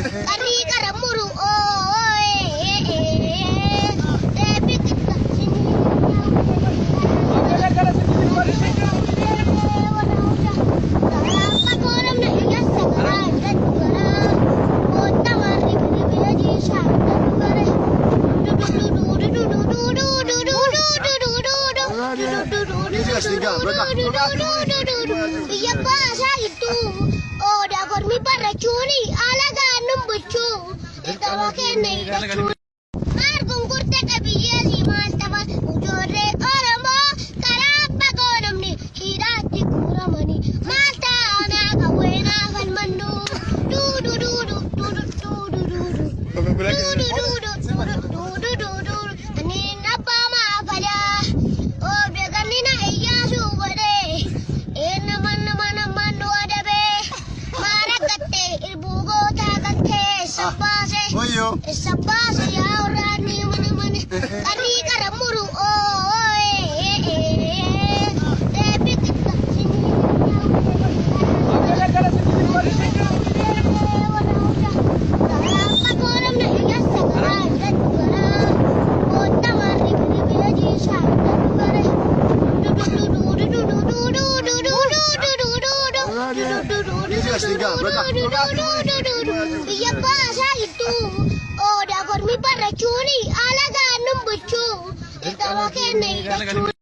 Qarrii qara muru oo ee deebi qixa Biyya baasaa jirtu odaa gormi barrachuuni alagaan nun bulchuu dirqama keenya hidhachuu. Maal gungurte qabiyyee si maal tafa ijoollee Oromoo karaa fagoo namni hidhaatti guuramanii maal taanaa qawweenaa falmannu duudu duudu duudu duudu duudu duudu duudu duudu duudu duudu ani abbaa maafadaa oobde kannina iyyaasuu godhee nama nama nama nu adabee maaraggatte irbuu gootaa galtee sabbaase. Wayyoo. Sabbaasa yaa waraanni mana mana qarrii qara muru oo ee deebi qixa Biyya baasaa jirtu odaa gormi barrachuuni alagaan nun bulchuu dirqama keenya hidhachuu.